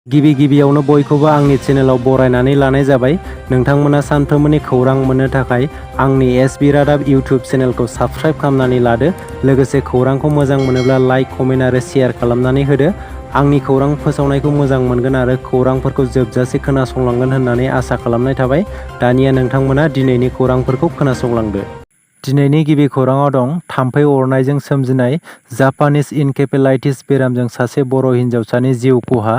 गिबियावनो बयखौबो आंनि चेनेलाव बरायनानै लानाय जाबाय। नोंथांमोना सानफ्रोमबोनि खौरां मोननो थाखाय आंनि एसबि रादाब इउटिउब चेनेलखौ साबस्क्राइब खालामनानै लादो। लोगोसे खौरांखौ मोजां मोनोब्ला लाइक, कमेन्ट आरो शेयार खालामनानै होदो। आंनि खौरां फोसावनायखौ मोजां मोनगोन आरो खौरांफोरखौ जोबजासे खोनासंलांगोन होननानै आसा खालामनाय थाबाय। दानिया नोंथांमोना दिनैनि खौरांफोरखौ खोनासंलांदो। दिनैनि गिबि खौराङाव दं थाम्फै अरनायजों सोमजिनाय जापानिज इनकेफेलाइटिस बेरामजों सासे बर' हिन्जावसानि जिउ खहा।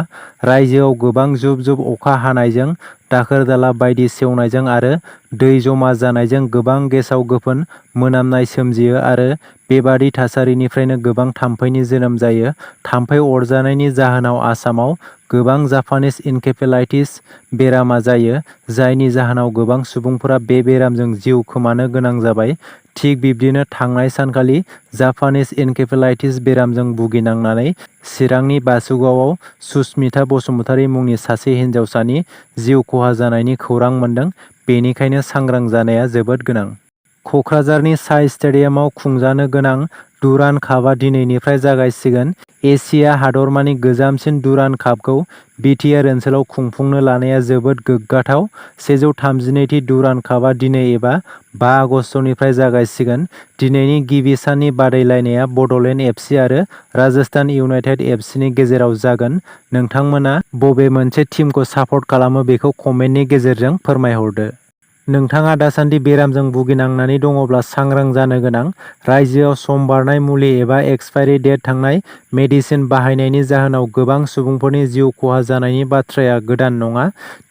रायजोआव गोबां जुब अखा हानायजों, दाखोर-दाला बायदि सेवनायजों आरो दै जमा जानायजों गोबां गेसाव-गोफोन मोनामनाय सोमजियो आरो बेबादि थासारिनिफ्रायनो गोबां थाम्फैनि जोनोम जायो। थाम्फै अरजानायनि जाहोनाव आसामाव गोबां जापानिज इनकेफेलाइटिस बेरामा जायो, जायनि जाहोनाव गोबां सुबुंफोरा बे बेरामजों जिउ खोमानो गोनां जाबाय। थिग बिब्दिनो थांनाय सानखालि जापानिज इनकेफेलाइटिस बेरामजों भुगिनांनानै चिरांनि बासुगावआव सुस्मिता बसुमतारी मुंनि सासे हिन्जावसानि जिउ खहा जानायनि खौरां मोन्दों। बेनिखायनो सांग्रां जानाया जोबोद गोनां। कक्राझारनि साइ स्टेडियामाव खुंजानो गोनां दुरान्ड कापआ दिनैनिफ्राय जागायसिगोन। एसिया हादरमानि गोजामसिन दुरान्ड कापखौ बिटिआर ओनसोलाव खुंफुंनो लानाया जोबोद गोग्गाथाव। 132थि दुरान्ड कापआ दिनै एबा 5 आगस्तनिफ्राय जागायसिगोन। दिनैनि गिबि साननि बादायलायनाया बड'लेण्ड एफसि आरो राजस्थान इउनाइटेड एफसिनि गेजेराव जागोन। नोंथांमोना बबे मोनसे टीमखौ सापर्ट खालामो बेखौ कमेन्टनि गेजेरजों फोरमायहरदो। नोंथाङा दासान्दि बेरामजों भुगिनांनानै दङब्ला सांग्रां जानो गोनां। रायजोआव सम बारनाय मुलि एबा एक्सपायरि डेट थांनाय मेडिसिन बाहायनायनि जाहोनाव गोबां सुबुंफोरनि जिउ खहा जानायनि बाथ्राया गोदान नङा।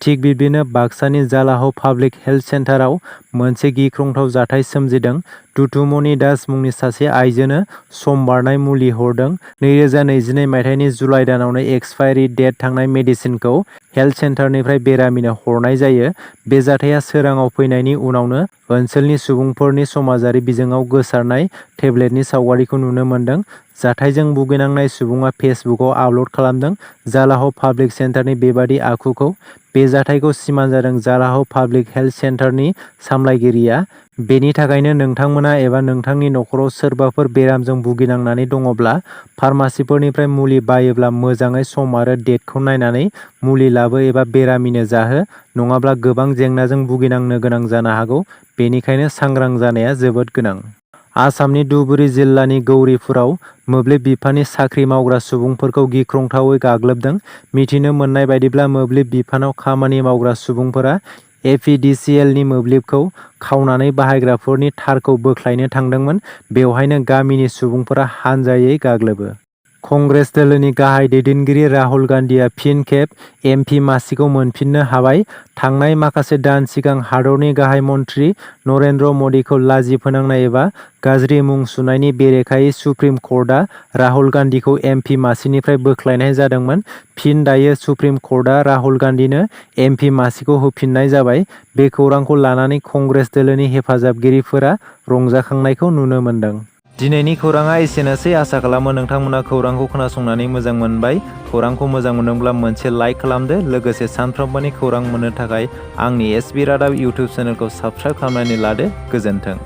थिग बिब्दिनो बाक्सानि जालाह पाब्लिक हेल्थ सेन्टाराव मोनसे गिख्रंथाव जाथाय सोमजिदों। दुथुमनि दास मुंनि सासे आइजोनो सम बारनाय मुलि हरदों। 2022 मायथाइनि जुलाइ दानावनो एक्सपायरि डेट थांनाय मेडिसिनखौ हेल्थ सेन्टारनिफ्राय बेरामिनो हरनाय जायो। बे जाथाया सोराङाव फैनायनि उनावनो ओनसोलनि सुबुंफोरनि समाजारि बिजोङाव गोसारनाय टेब्लेटनि सावगारिखौ नुनो मोन्दों। जाथायजों भुगिनांनाय सुबुङा फेसबुकआव आपल'ड खालामदों। जालाह पाब्लिक सेन्टारनि बेबादि आखुखौ बे जाथायखौ सिमान जादों जालाह पाब्लिक हेल्थ सेन्टारनि सामलायगिरिया। बेनि थाखायनो नोंथांमोना एबा नोंथांनि नखराव सोरबाफोर बेरामजों भुगिनांनानै दङब्ला फार्मासिफोरनिफ्राय मुलि बायोब्ला मोजाङै सम आरो डेटखौ नायनानै मुलि लाबो एबा बेरामिनो जाहो, नङाब्ला गोबां जेंनाजों भुगिनांनो गोनां जानो हागौ। बेनिखायनो सांग्रां जानाया जोबोद गोनां। आसामनि धुबुरी जिल्लानि गौरीपुराव मोब्लिब बिफाननि साख्रि मावग्रा सुबुंफोरखौ गिख्रंथावै गाग्लोबदों। मिथिनो मोननाय बायदिब्ला मोब्लिब बिफानाव खामानि मावग्रा सुबुंफोरा एपिडिसिएलनि मोब्लिबखौ खावनानै बाहायग्राफोरनि तारखौ बोख्लायनो थांदोंमोन। बेवहायनो गामिनि सुबुंफोरा हानजायै गाग्लोबो। कंग्रेस दोलोनि गाहाय दैदेनगिरि राहुल गान्धीआ फिन खेब एमपि मासिखौ मोनफिननो हाबाय। थांनाय माखासे दान सिगां हादरनि गाहाय मन्त्रि नरेन्द्र मदिखौ लाजि फोनांनाय एबा गाज्रि मुं सुनायनि बेरेखायै सुप्रिम कर्टआ राहुल गान्धीखौ एमपि मासिनिफ्राय बोख्लायनाय जादोंमोन। फिन दायो सुप्रिम कर्टआ राहुल गान्धीनो एमपि मासिखौ होफिननाय जाबाय। बे खौरांखौ लानानै कंग्रेस दोलोनि हेफाजाबगिरिफोरा रंजाखांनायखौ नुनो मोन्दों। दिनैनि खौराङा एसेनोसै। आसा खालामो नोंथांमोना खौरांखौ खोनासंनानै मोजां मोनबाय। खौरांखौ मोजां मोनदोंब्ला मोनसे लाइक खालामदो। लोगोसे सानफ्रोमबोनि खौरां मोननो थाखाय आंनि एसबि रादाब इउटिउब चेनेलखौ साबस्क्राइब खालामनानै लादो। गोजोन्थों।